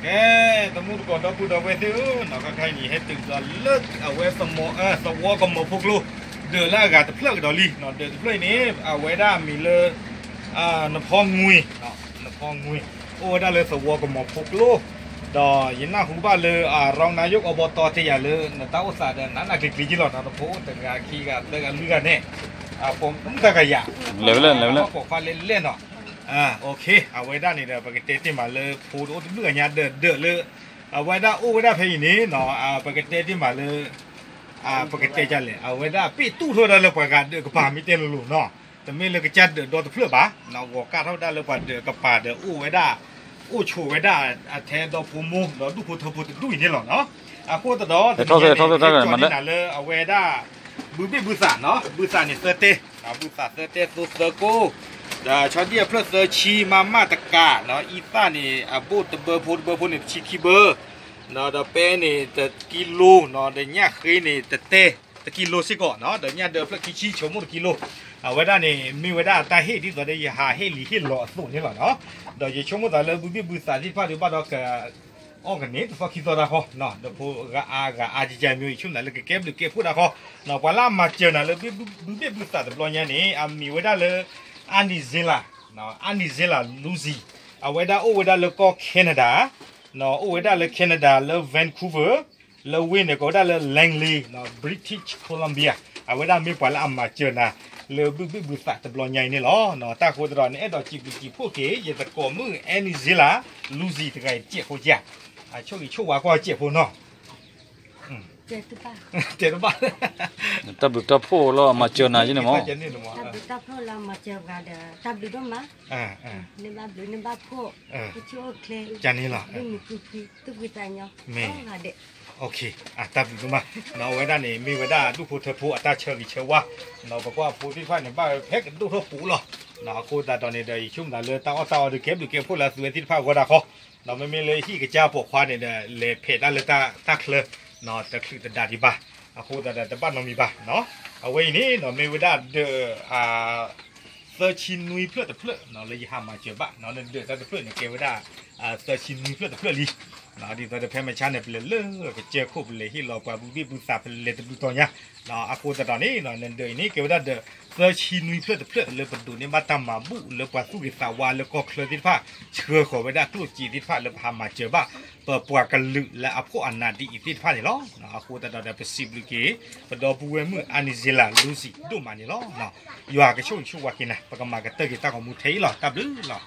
ကဲ, သမူသကိးဒီပုၢ်ဒီဝဲၢ်သ့ၣ်ဧၢ, နီၢ်ခါခါအံၤန့ၣ် ဟဲတုၤဒီးလၢအဝဲ သဝီကမီၤဖိကျိ ဒၢးလၢအဂၤတဖျၢၣ်ကဒီးလံ. ဒၢးတဖျၢၣ်အံၤန့ၣ် အဝဲဒၣ်အမံၤလၢ နဖီငွ့, နဖီငွ့, အိၣ်ဝဲဒၣ်လၢသဝီကမီၤဖိကျိ, ဒီးယနၢ်ဟူဘၣ်လၢ အရနယိၣ်အဘီတီတယၤလၢ နတၢ်အိၣ်သးဒီးနးနးကျံၤကျံၤက့လီၤ နီၢ်တဖိအိၣ်တဂၤခံဂၤသၢဂၤလွံၢ်ဂၤန့ၣ်, အဖိမုၣ်တဂၤယၤ, လဲၤဝဲလဲၣ်လဲၤဝဲလဲၣ်, ပိာ်ခွါလဲၣ်လဲၣ်နီၤ. အဝဲဒၣ်န့ၣ်ဒီး ပကတဲတ့ၢ်မးလၢ ဖိတအိၣ်တဘျုးဂၤညါဒၢးဒၢးလၢ အဝဲဒၣ်အိၣ်ဝဲဒၣ်ဖဲအံၤန့ၣ်နီၤ, ပကတဲတ့ၢ်မးလၢ ပကတဲဒ်လဲၣ်, အဝဲဒၣ်ပ့ၢ်တူၢ်ထီၣ်ဝဲဒၣ်လၢပှၤဂၤဒၢးကပၤမ့ၢ်တဲလိၤလိၤနီၤ, တမ့ၢ်လၢကစၢ်ဒၢးဒီတဖျၢၣ်ဘၣ်, ဂီၤကၢ်ထီၣ်ဝဲဒၣ်လၢပှၤဒၢးကပၤဒီးအိၣ်ဝဲဒၣ်, အိၣ်ဆိးဝဲဒၣ် အထဲဒီဖိမိၢ်ဒီးဒူၣ်ဖိထၢဖိတဒူၣ်အံၤန့ၣ်လီၤနီၤ. အဃိသတးဒီး တနံၤညါန့ၣ် ဟဲကၠီန့ၢ်နၤလၢအဝဲဒၣ် ဘုဘ့ၣ်ဘုသးနီၤ, ဘုသးန့ၣ်သၢတဲ, ဘုသးသၢတဲသိသၢကိၢ်, ဒီးဆီဒံၣ်အဖျၢၣ်သၢဆံ မမတကးနီၤ, အံသၣ်န့ၣ် အဘိၣ်တဘၢဖိတဘၢဖိန့ၣ် တဆံခံဘၢ ဒီးပဲန့ၣ် တကံလိနီၤ, ဒီးညၣ်ဃ့န့ၣ် တတဲ တကံလိစ့ၢ်ကီးနီၤ, ဒီးညၣ်ဒၢးဖျၢၣ်ခံဆံ ဆိကမိၣ်တကံလိ, အဝဲဒၣ်န့ၣ် မ့ၢ်ဝဲဒၣ်တၢ်ဟ့ၣ်ဒ်သိးဒီးယဟးဟ့ၣ်လံာ်ဟ့ၣ်လီၤအသိးန့ၣ်လီၤနီၤ. ဒီးယဆိကမိၣ်သးလၢဘုဘ့ၣ်ဘုသးသ့ၣ်တဖၣ်ဒီးဘၣ်ဒီးက အီၣ်ကန့ၢ်တသီခံသီတၢ်ဃီ, ဒီးဖိဂၤအါဂၤအါကကဲမ့ၢ် ယဆိကမိၣ်သးလၢကကဲဘျုးကဲဖှိၣ်တၢ်ဃီ, ပှၤလၢအမၤစၢၤနၤလၢ ဘုဘ့ၣ်ဘုသးတဘျီညါန့ၣ် အမံၤဝဲဒၣ်လၢ အနံၣ်စ့လး, အနံၣ်စ့လး Lucy, အဝဲဒၣ်အိၣ်ဝဲဒၣ်လၢကီၢ် Canada, အိၣ်ဝဲဒၣ်လၢ Canada လၢ Vancouver, လၢဝ့ၢ်န့ၣ်ကိးဝဲဒၣ်လၢ Langley, British Columbia, အဝဲဒၣ်မ့ၢ်ပှၤလၢအမၤစၢၤနၤ လၢဘုဘ့ၣ်ဘုသးတဘျီညါအံၤန့ၣ်လီၤ. တၢ်ဃိသတးဒီး နအဲၣ်ဒိးစံးဘျုးစံးဖှိၣ်က့ၤ ယသကိးမုၣ် အနံၣ်စ့လး Lucy တဂၤအံၤတစဲးဖိဧါ, အဆိၣ်ဂ့ၤဆိၣ်ဝါကွၢ်စဲးဖိနီၤ တဲတဘၣ်, တၢ်ဘျုးတၢ်ဖှိၣ်လၢအမၤစၢၤနၤယန့ၣ်မး, တၢ်ဘျုးတၢ်ဖှိၣ်လၢအမၤစၢၤပှၤဒီး တၢ်ဘျုးဒိၣ်မး, န့ၢ်ဘၣ်ဘျုးန့ၢ်ဘၣ်ဖှိၣ်, အိၣ်ဆူၣ်အိၣ်ချ့, မုာ်မုာ်ခုၣ်ခုၣ်, သူၣ်ဖှံသးညီ, မ့ၢ်ဂၤဒဲး တၢ်ဘျုးဒိၣ်မး, အဝဲဒၣ်န့ၣ် မ့ၢ်ဝဲဒၣ်ဒူၣ်ဖိထၢဖိအတၢ်ဆၢဂ့ၤဆၢဝါ, ပကွၢ်အဖိသ့ၣ်တဖၣ်န့ၣ် ဘၣ်ဖဲကဒိၣ်ထီၣ်ပူၤလီၤ. အဃိသတးဒီးန့ၣ်ဒီး ယဆိကမိၣ်သးလၢတၢ်အီၣ်တၢ်အီဒီးကဲဘျုးကဲဖှိၣ်လၢအသုဝဲသ့ၣ်တဖၣ်အဂီၢ်ဒၣ်ဃီ, ဒီးမ့မ့ၢ်လၢဟံၣ်ကစၢ်ပိာ်ခွါန့ၣ်ဒီး လဲၤဖဲးတၢ်လၢတၢ်ချၢ, တချုးတဒါဒံးဘၣ်, အဃိသတးဒီးတဘၣ်နီတမံၤဘၣ်, အဝဲအံၤန့ၣ်ဒီးမ့ၢ်ဝဲဒၣ်ဒၢး သၢဆံနွံဖျၢၣ်တဖျၢၣ် လၢယဟးမၤစၢၤဘၣ်, နဒၢးတၢ်တဖျၢၣ်န့ၣ် ကဲဝဲဒၣ် သၢဆံနွံဖျၢၣ်တဖျၢၣ်လံ, ဒ်သိးဒီးဖဲမဆါန့ၣ် ပလဲၤလၢကစၢၢ်ခိၣ် ပလဲၤဟ့ၣ်လီၤပှၤဘုဘ့ၣ်ဘုသး ပလဲၤတဘျုးတီၤညါ, အဃိသတးဒီးန့ၣ် နဒၢးအံၤန့ၣ် ကဲဝဲဒၣ်ဒၢး သၢဆံနွံဖျၢၣ်တဖျၢၣ် လၢပဒိးန့ၢ်ဘၣ်တၢ်မၤဘူၣ်လၢပှၤသူၣ်ဂ့ၤသးဝါလၢကီၢ်ချၢသ့ၣ်တဖၣ် ဆှၢဃီၤဝဲဒၣ်ကျိၣ်စ့သ့ၣ်တဖၣ်လၢပဟးမၤစၢၤဘၣ် ပပှၤကလုာ်လၢအဖှီၣ်အနးဒ်အံၤသ့ၣ်တဖၣ်န့ၣ်လီၤ. အဃိသတးဒီး ပစံးဘျုးက့ၤ ပဒီပုၢ်ဝဲၢ်မုၣ် အနံၣ်စ့လး လူစံ ဒိၣ်မးန့ၣ်လီၤ. ယွၤကဆိၣ်ဂ့ၤဆိၣ်ဝါက့ၤနၤ, ပကမၤကတၢၢ်က့ၤတၢ်ဂီၤမူထဲအံၤလီၤ. တၢ်ဘျုးလီၤ.